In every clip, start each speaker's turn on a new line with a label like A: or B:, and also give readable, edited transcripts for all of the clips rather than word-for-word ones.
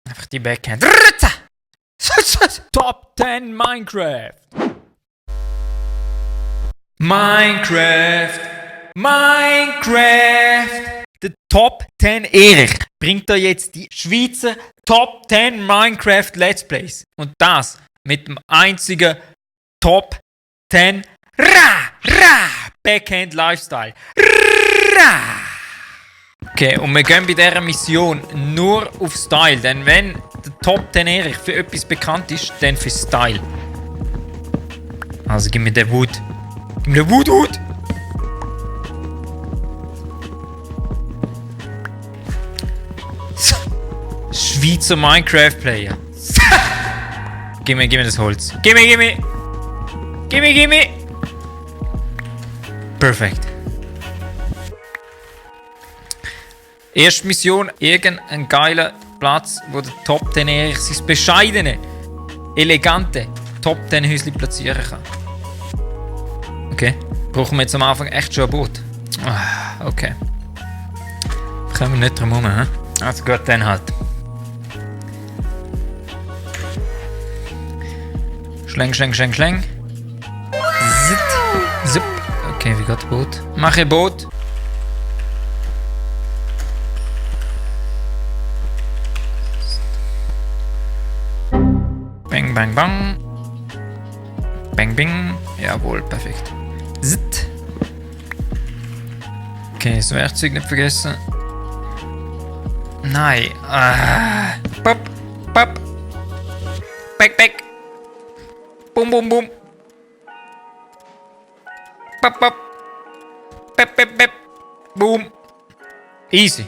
A: Einfach die Backhand. Top 10 Minecraft. Minecraft. Der Top 10 Erich bringt dir jetzt die Schweizer Top 10 Minecraft Let's Plays. Und das mit dem einzigen Top 10 Backhand Lifestyle. Okay, und wir gehen bei dieser Mission nur auf Style. Denn wenn der Top 10 Erich für etwas bekannt ist, dann für Style. Also gib mir den Wood. Gib mir den Wood. Schweizer Minecraft-Player. Gib mir das Holz. Gib mir. Perfekt. Erste Mission, irgendein geiler Platz, wo der Top 10 Erich sein bescheidene, elegante Top 10 Häuschen platzieren kann. Okay. Brauchen wir jetzt am Anfang echt schon ein Boot? Okay. Kommen wir nicht drum herum, hä? Also gut, dann halt. Schläng. Zip. Okay, wie geht das Boot? Mach ein Boot. Bang, bang, bang. Bang, bing. Jawohl, perfekt. Zit. Okay, das Werkzeug nicht vergessen. Nein. Pop. Back. Boom. Pop. Pep. Boom. Easy.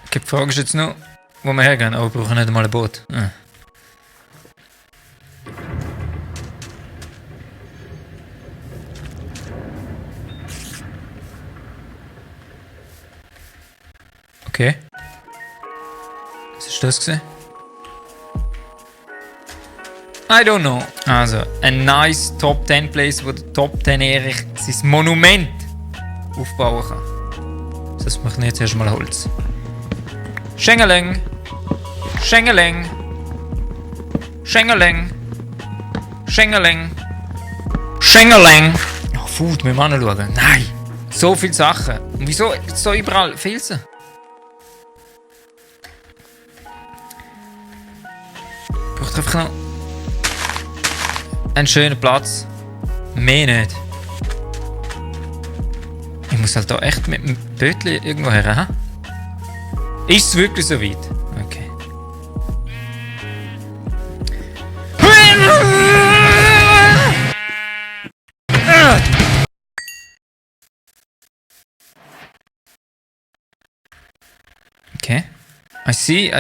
A: Okay, die Frage ist jetzt noch, wo wir hergehen. Oh, wir brauchen nicht einmal ein Boot. Okay. Was ist das gewesen? I don't know. Also, ein nice Top 10 Place, wo der Top 10 Erich sein Monument aufbauen kann. Das macht jetzt erstmal Holz. Schengeling. Oh, Food, wir müssen anschauen. Nein! So viele Sachen. Und wieso so überall Filzen? Braucht einfach noch einen schönen Platz. Mehr nicht. Ich muss halt da echt mit dem Bötli irgendwo her, hä? Ist es wirklich so weit? Okay. Okay. I see.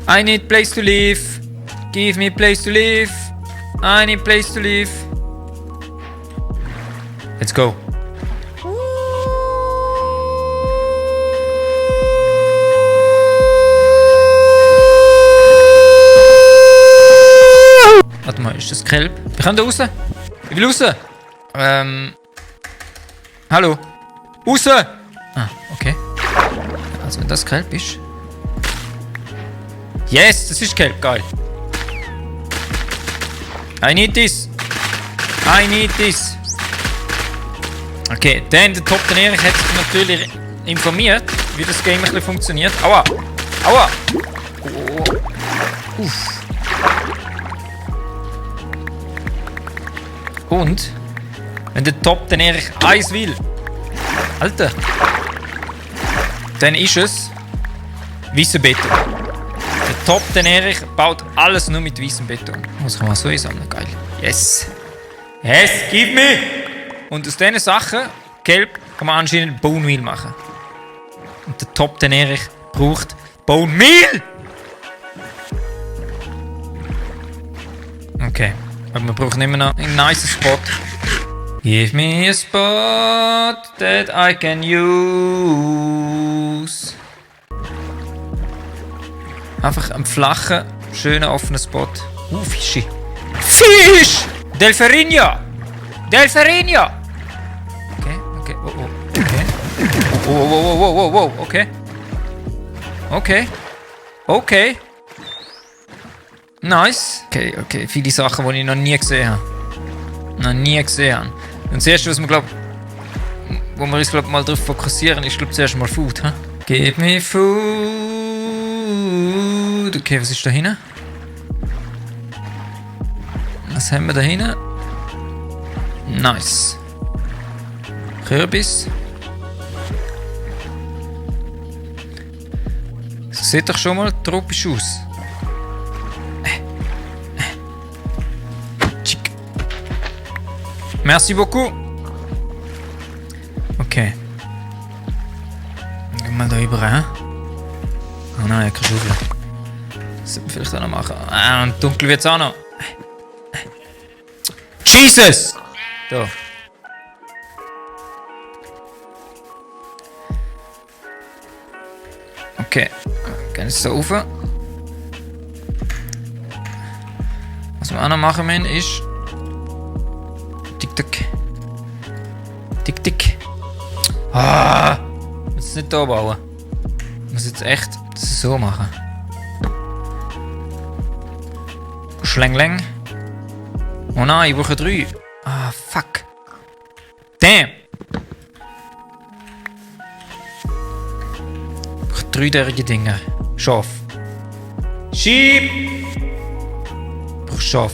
A: I need place to live. Give me place to live. I need place to live. Let's go. Warte mal, ist das gelb? Wir können da raus. Ich will raus. Hallo. Raus! Okay. Also wenn das gelb ist. Yes, das ist gelb, geil. I need this. Okay, dann der Top 10 Erich hat sich natürlich informiert, wie das Game ein bisschen funktioniert. Aua! Oh. Uff. Und, wenn der Top 10 Erich eins will, Alter, dann ist es weißer Beton. Der Top 10 Erich baut alles nur mit weißem Beton. Das kann man so einsammeln, geil. Yes, give me! Und aus diesen Sachen, gelb, kann man anscheinend Bone Meal machen. Und der Top 10 Erich braucht Bone Meal! Okay, aber wir brauchen immer noch einen nice Spot. Give me a spot that I can use. Einfach einen flachen, schönen, offenen Spot. Fischi. Fisch! Delferinho! Delferinho! Okay, okay, oh, oh, okay. Oh, oh, oh, oh, oh, oh, oh, okay. Okay. Okay. Nice. Okay, okay. Viele Sachen, die ich noch nie gesehen habe. Noch nie gesehen habe. Und das erste, was wir, glaub, wo wir uns, glaub, mal drauf fokussieren, ist, glaub, zuerst mal Food. Huh? Give me food. Okay, was ist da hinten? Was haben wir da hinten? Nice. Kürbis. Das sieht doch schon mal tropisch aus. Chick. Merci beaucoup. Okay. Gehen wir da über, hä? Oh nein, keine Schaufel. Das sollte man vielleicht auch noch machen. Ah, und dunkel wird es auch noch. Jesus! Da. Okay. Gehen wir so rauf. Was wir auch noch machen müssen ist... Tick-Tick. Tick-Tick. Ah! Ich muss es nicht hier bauen. Ich muss jetzt echt das so machen. Schläng-Läng. Oh nein, ich brauche 3. Ah, fuck. Damn! Ich brauche 3 Dinger. Schaf. Sheep! Ich brauche Schaf.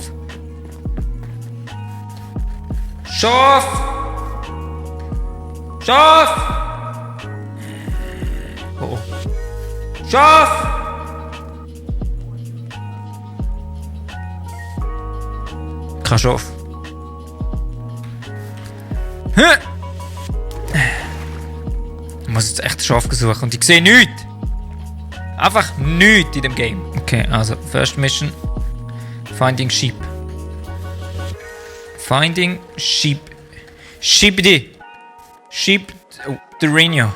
A: Schaf! Schaf! Oh oh. Schaf! Kein Schaf. Ich muss jetzt echt Schaf suchen und ich sehe nichts. Einfach nichts in dem Game. Okay, also, first mission. Finding sheep. Finding sheep. Sheepdy. Sheep. Oh, the Reno.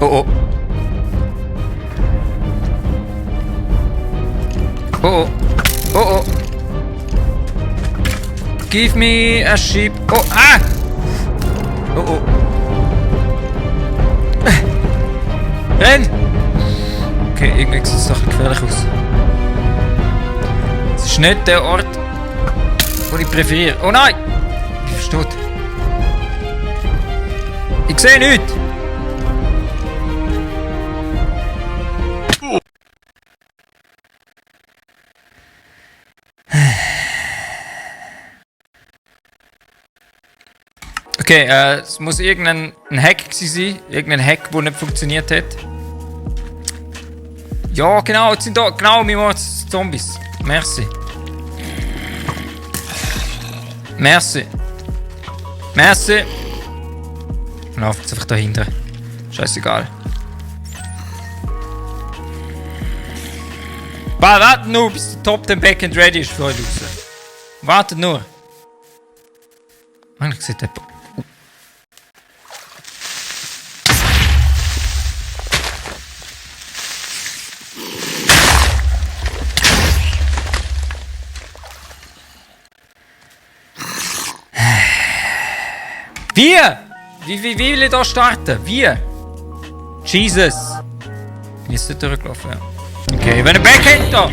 A: Oh oh. Oh oh. Oh oh. Give me a sheep. Oh, ah! Oh oh. Renn! Okay, irgendwie sieht es doch gefährlich aus. Es ist nicht der Ort, den ich präferiere. Oh nein! Ich verstehe. Ich sehe nichts! Okay, es muss irgendein Hack sein. Irgendein Hack, der nicht funktioniert hat. Ja, genau, jetzt sind da. Genau, wir machen jetzt Zombies. Merci. Merci. Merci. Ich laufe jetzt einfach dahinter. Scheißegal. Warte nur, bis der Top den Backend ready ist für euch raus. Wartet nur. Eigentlich sieht der... Wie? Wie will ich da starten? Wie? Jesus. Bin jetzt nicht durchgelaufen, ja. Okay, wenn ein Backhand da.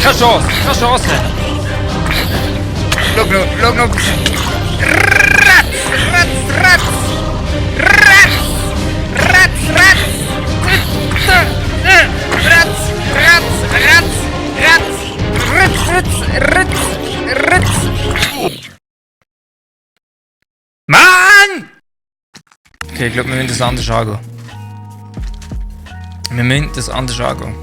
A: Keine Chance, keine Chance. Schau noch. Ratz. Mann! Okay, ich glaube, wir müssen das anders angehen.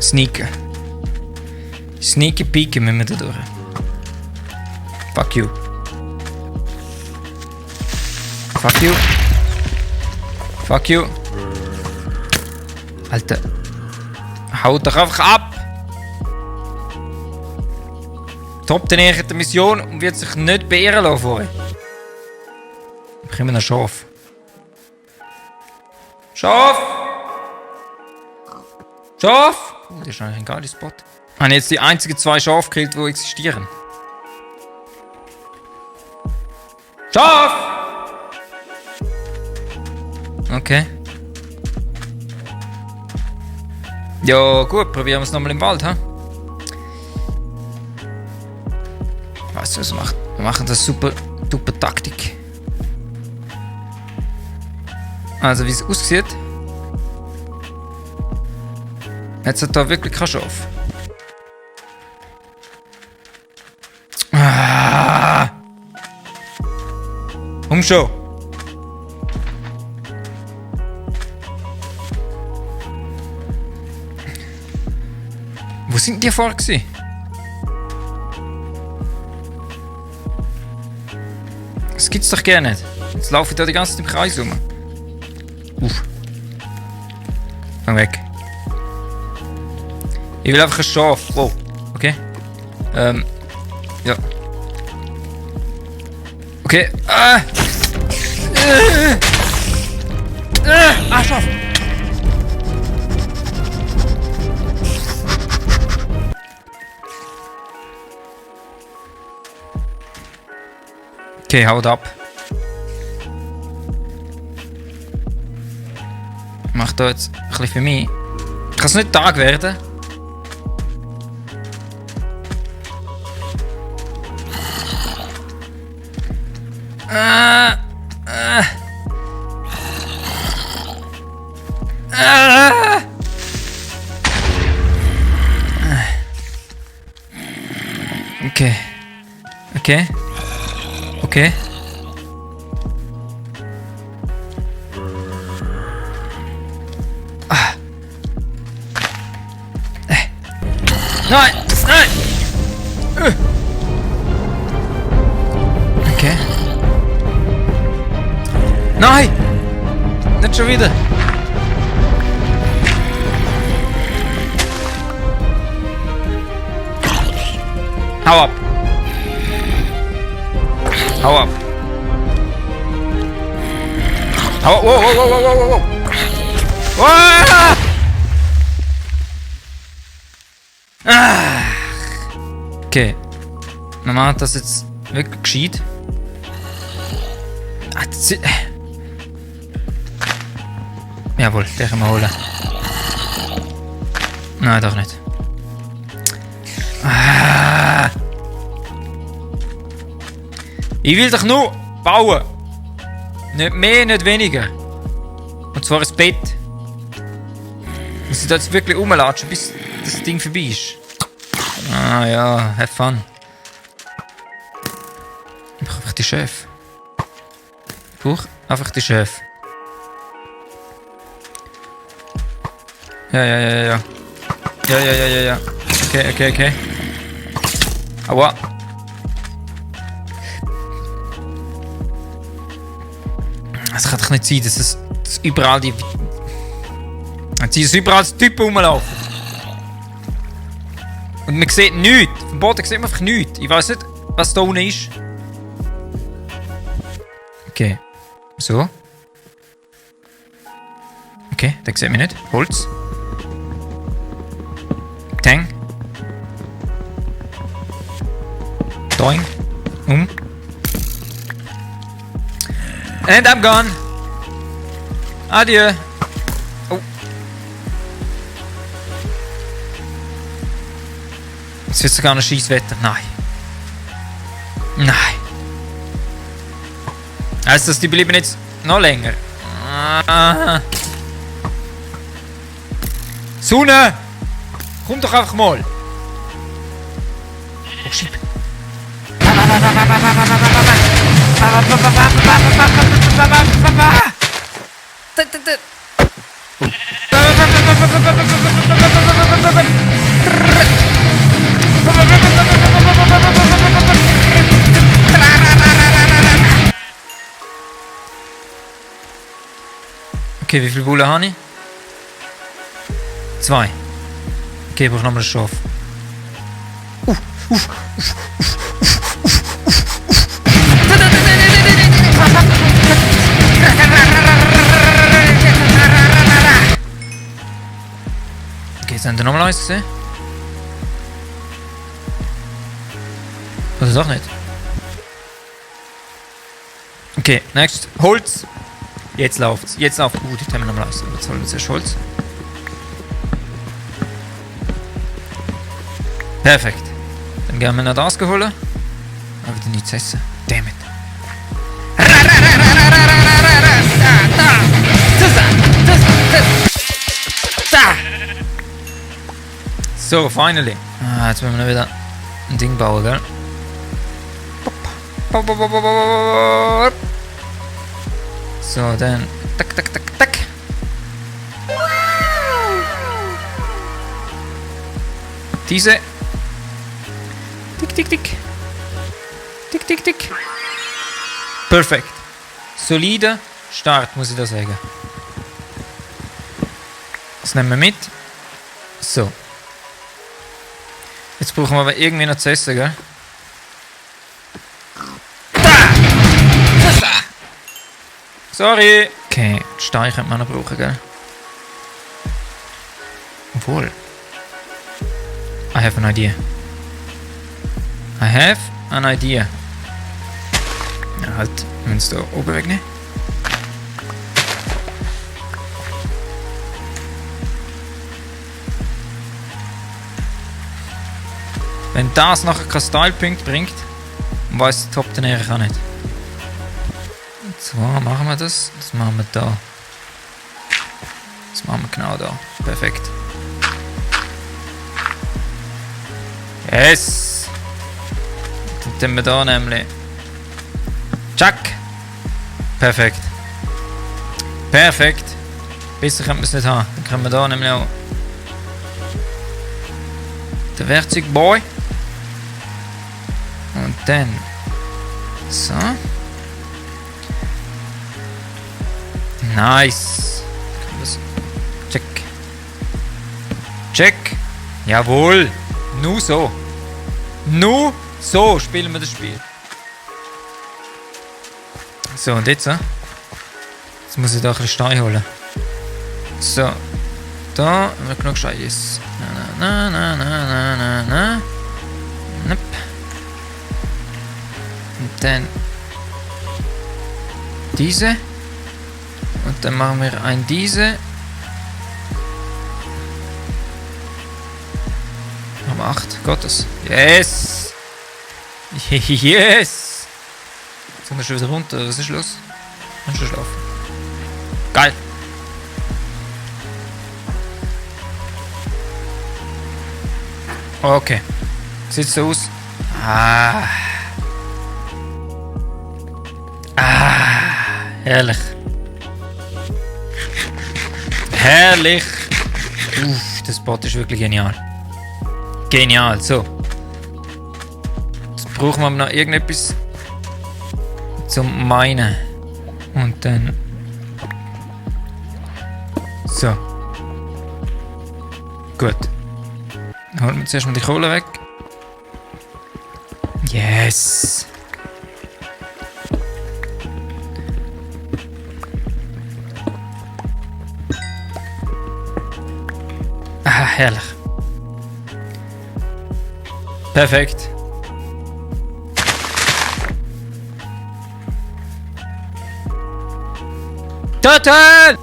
A: Sneaken. Sneaky peeken müssen wir da durch. Fuck you. Fuck you. Fuck you. Alter. Haut doch einfach ab! Top nähert der Mission und wird sich nicht beirren lassen vorher. Ich bekomme noch Schaf. Schaf! Schaf! Oh, das ist eigentlich ein geiler Spot. Ich habe jetzt die einzigen 2 Schafe gekillt, die existieren. Schaf! Okay. Ja, gut, probieren wir es nochmal im Wald, ha? Weißt du, was wir machen das super Taktik. Also, wie es aussieht. Jetzt hat da wirklich kein Schaf. Ah! Schon. Wo sind die vorher gewesen? Das gibt's doch gar nicht. Jetzt laufe ich da die ganze Zeit im Kreis rum. Uff. Geh weg. Ich will einfach ein Schaf. Wow. Okay. Ja. Okay. Schaf. Okay, haut ab. Mach da jetzt ein bisschen für mich. Kann es nicht Tag werden? Okay. Okay. Okay. Nein! Nein! Okay. Nein! Nicht schon wieder! Hau ab! Hau ab! Hau ab! Wow, wow, wow, wow, wow, wow! Ah! Okay. Wir machen das jetzt wirklich gescheit. Jawohl, den können wir holen. Nein, doch nicht. Ah! Ich will doch nur bauen. Nicht mehr, nicht weniger. Und zwar ein Bett. Muss ich da jetzt wirklich rumlatschen, bis das Ding vorbei ist. Ah ja, have fun. Ich brauche einfach die Chef. Ich brauche einfach die Chef. Ja. Ja. Okay. Aua. Es kann doch nicht sein, dass überall die... Dass überall die Typen rumlaufen. Und man sieht nichts. Vom Boden sieht man einfach nichts. Ich weiß nicht, was da unten ist. Okay. So. Okay, den sieht man nicht. Holz. Tang. Doing. And I'm gone. Adieu. Oh. Es wird sogar ein Scheisswetter. Nein. Heißt das, die bleiben jetzt noch länger? Ah. Sonne! Komm doch einfach mal! Oh, shit. Okay, wie viele Bullen habe ich? 2. Okay, ich brauche nochmal ein Schaf. Okay, jetzt haben wir nochmal eins gesehen. Oder doch nicht? Okay, next. Holz. Jetzt läuft's. Jetzt läuft gut. Jetzt haben wir nochmal eins. Jetzt holen wir zuerst Holz. Perfekt. Dann gehen wir noch das holen. Aber wieder nichts essen. Damn it. So, finally. Jetzt müssen wir noch wieder ein Ding bauen, gell? So, dann. Tack, tack, tack, tack. Diese. Tick, tick, tick. Tick, tick, tick. Perfekt. Solider Start, muss ich da sagen. Das nehmen wir mit. So. Jetzt brauchen wir aber irgendwie noch zu essen, gell? Sorry! Okay, die Steine könnte man noch brauchen, gell? Obwohl. I have an idea. I have an idea. Ja, halt, wir müssen es da oben wegnehmen. Wenn das nachher keinen Style-Punkt bringt, weiss der Top dann eigentlich auch nicht. Und zwar machen wir das. Das machen wir da. Das machen wir genau da. Perfekt. Yes! Dann tun wir da nämlich. Tschack! Perfekt. Perfekt. Besser können wir es nicht haben. Dann können wir da nämlich auch den Werkzeugboy. Und dann. So. Nice. Check. Check. Jawohl. Nur so. Nur so spielen wir das Spiel. So, und jetzt? Jetzt muss ich da ein bisschen Stein holen. So. Da haben wir genug Stein. Yes. Nope. Und dann diese. Und dann machen wir ein diese. Haben 8. Gottes. Yes! Yes! Jetzt sind wir schon wieder runter. Was ist los? Und schon schlafen. Geil! Okay. Sieht so aus. Herrlich. Herrlich. Das Spot ist wirklich genial. Genial, so. Jetzt brauchen wir noch irgendetwas zum Meinen. Und dann. So. Gut. Dann holen wir zuerst mal die Kohle weg. Yes! Herrlich. Perfekt. Töten!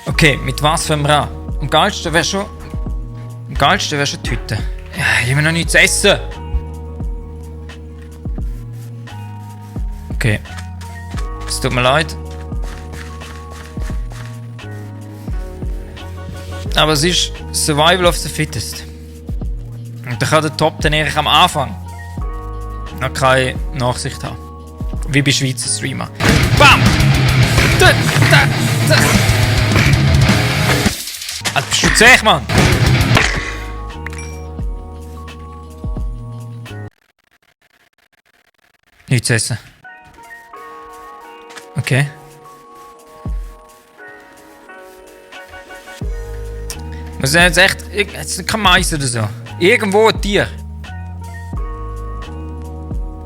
A: Okay, mit was fangen wir an? Am geilsten wäre schon die Hütte. Ja, ich habe noch nichts zu essen. Okay. Es tut mir leid. Aber es ist Survival of the Fittest. Und da kann der Top dann ehrlich am Anfang noch keine Nachsicht haben. Wie bei Schweizer Streamer. BAM! Alter, bist du zäh, Mann? Nichts zu essen. Okay. Also jetzt echt, jetzt kein Mais oder so. Irgendwo ein Tier.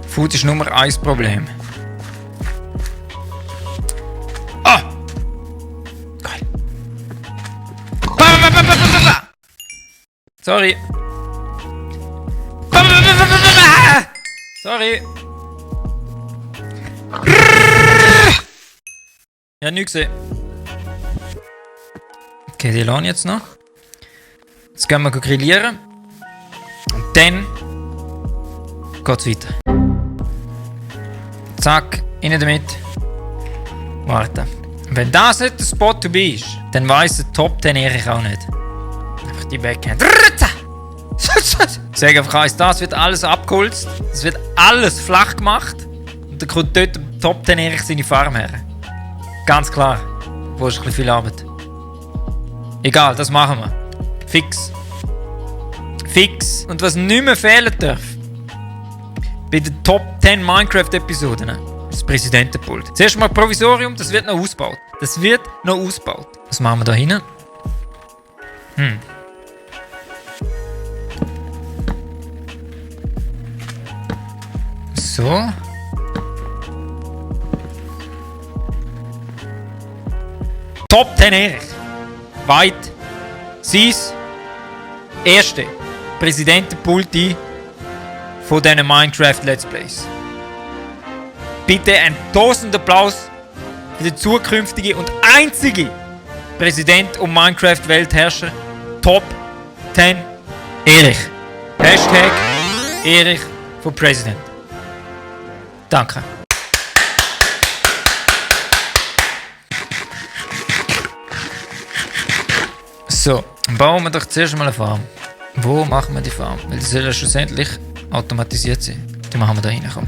A: Food ist Nummer 1 Problem. Ah! Geil. Sorry. Sorry. Ja, nichts gesehen. Okay, die lassen jetzt noch. Jetzt gehen wir grillieren. Und dann geht's weiter. Zack, rein damit. Warten. Wenn das nicht der Spot to be ist, dann weiss der Top 10 ich auch nicht. Einfach die Backhand. Sag einfach eins, das wird alles abgeholzt. Es wird alles flach gemacht. Und dann kommt dort der Top 10 Erich seine Farm her. Ganz klar. Wo ist ein bisschen viel Arbeit. Egal, das machen wir. Fix. Fix. Und was nicht mehr fehlen darf, bei den Top 10 Minecraft-Episoden, ist das Präsidentenpult. Zuerst mal Provisorium, das wird noch ausgebaut. Das wird noch ausgebaut. Was machen wir da hinten? So. Top 10 Erich. Weit. Sei's erste Präsidentenpult von diesen Minecraft Let's Plays. Bitte einen tausend Applaus für den zukünftigen und einzigen Präsident und Minecraft-Weltherrscher Top 10 Erich. Hashtag Erich for President. Danke. So, dann bauen wir doch zuerst mal eine Farm. Wo machen wir die Farm? Weil die soll ja schlussendlich automatisiert sein. Die machen wir da hinten, komm.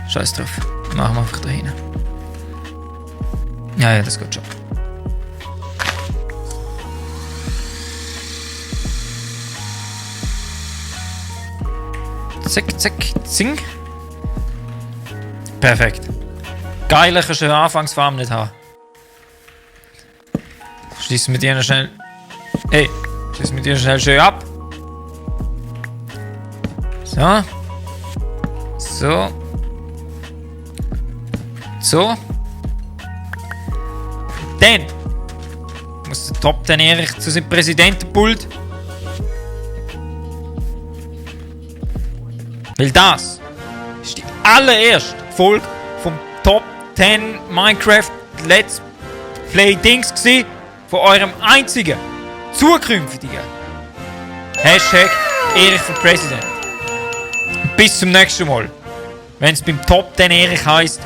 A: Scheiß drauf. Die machen wir einfach da hinten. Ja, das geht schon. Zack, zack, zing. Perfekt. Geiler kannst du eine Anfangsfarm nicht haben. Schließen wir die noch schnell. Hey, schließen wir die noch schnell schön ab. So. So. So. Dann muss der Top 10 Erich zu seinem Präsidentenpult. Weil das ist die allererste Folge vom Top 10 Minecraft Let's Play Dings gsi von eurem einzigen zukünftigen Hashtag Erich für President. Bis zum nächsten Mal. Wenn es beim Top 10 Erich heisst,